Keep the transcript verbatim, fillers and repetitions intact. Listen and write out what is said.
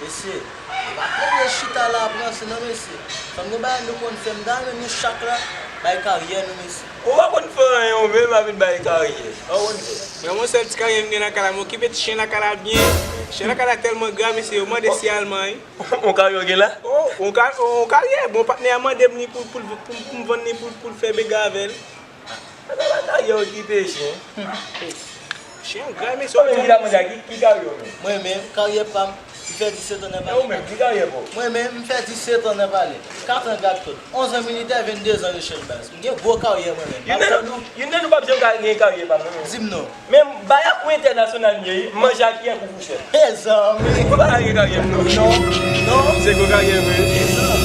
Mesye, e pa kote chita la ap ranse non mesye. Fanm gen bagay nou konn fè, m ta renmen nou chak la bay karyè nou mesye. Ou pa konn fè anyen, ou menm ap vin bay karyè. Ou konn fè. Mwen, yon sèl ti karyè m gen lakay la, m okipe ti chen lakay la byen. Chen lakay la tèlman gra, mesye, yo mande si alman wi. Yon karyè w gen la? Oh, yon ka- yon karyè, bon, patnè a mande m li pou, pou, pou, pou m vann li pou, pou l fè bega avè l. Sa pa karyè w ki te chen. Chen gra, mesye. Ou menm ki ta mande a ki, ki karyè w menm? Mwen menm, karyè pa m, m fè disèt an nan E ou menm, pale. ki karyè pa w? Mwen menm, m fè disèt an nan pale. Kat an gad kot, onz an militè, venndez an rechèch baz. M gen gwo karyè mwen menm. Youn nan nou, youn nan nou p ap janm ka gen karyè pa m non. Di m non. Men bay ak ou entènasyonal m ye wi, m manje ak yè kou fouchèt. Mezanmi. Ou pa ka gen karyè m non. Non, non. Se gwo karyè vre.